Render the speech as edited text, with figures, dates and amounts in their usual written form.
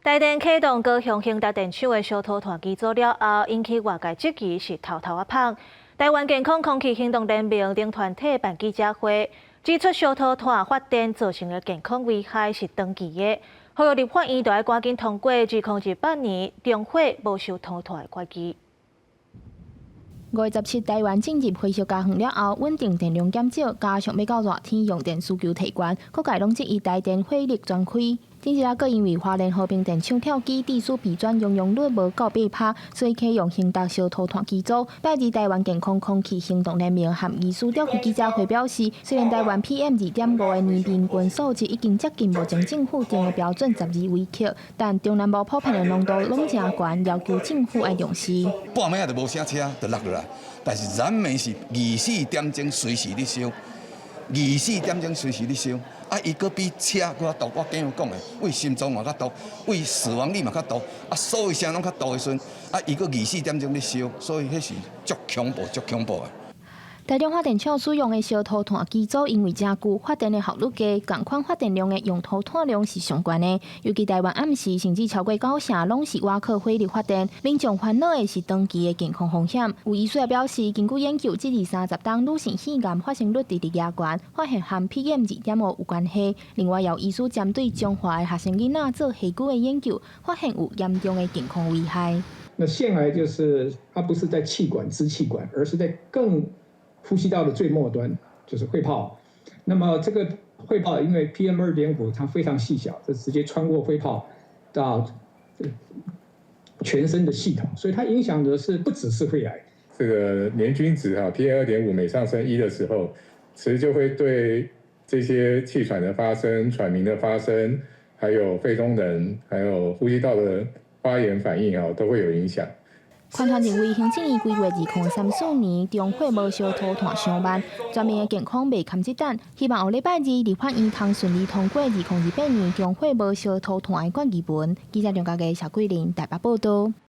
台電啟動高雄興達電廠的燒塗炭機組了後，引起外界質疑是偷偷仔麭。台灣健康空氣行動聯盟等團體辦記者會，指出燒塗炭發電造成的健康危害是長期的，呼籲立法院著愛趕緊通過2028年中火無燒塗炭的決議。5月17，台灣進入灰色家園了後，穩定電量減少，加上欲到熱天用電需求提懸，各界攏質疑台電火力全開。頂一下，閣因為花蓮和平電廠跳機，致使鈽磚溶溶率無夠8%，所以啟用興達燒塗炭機組。拜二，台灣健康空氣行動聯盟和醫師召開記者會表示，雖然台灣 PM 2.5的年平均數值已經接近目前政府定的標準12微克，但中南部普遍的濃度攏誠懸，要求政府愛重視。半暝仔就無啥車，就落落來，但是燃煤是24點鐘隨時咧燒，24點鐘隨時咧燒。啊，伊閣比車閣較毒，我剛有講的，對心臟嘛較毒，對死亡率嘛較毒，啊，所有啥攏較毒的時陣，啊，伊閣24點鐘咧燒，所以彼是足恐怖、足恐怖的。台中發電廠使用的燒塗炭機組，因為誠舊，發電的效率低，仝款發電量的用塗炭量是上懸的。尤其台灣暗時甚至超過九成攏是倚靠火力發電，民眾煩惱的是長期的健康風險。有醫師也表示，根據研究，這二三十冬女性肺癌發生率直直加懸，發現和 PM 2.5有關係。另外，有醫師針對彰化的學生囡仔做下久的研究，發現有嚴重的健康危害。那腺癌就是它不是在氣管、支氣管，而是在更呼吸道的最末端，就是肺泡。那麼這個肺泡，因為 PM 2.5它非常細小，就直接穿過肺泡到全身的系統，所以它影響的是不只是肺癌。這個年均值哈，PM 2.5每上升1的時候，其實就會對這些氣喘的發生、喘鳴的發生，還有肺功能，還有呼吸道的發炎反應啊，都會有影響。團團認為行政院規劃2034年中火無燒塗炭上慢，全民的健康袂堪這等，希望後禮拜二立法院通順利通過2028年中火無燒塗炭的決議文。記者梁家傑、邵桂玲台北報道。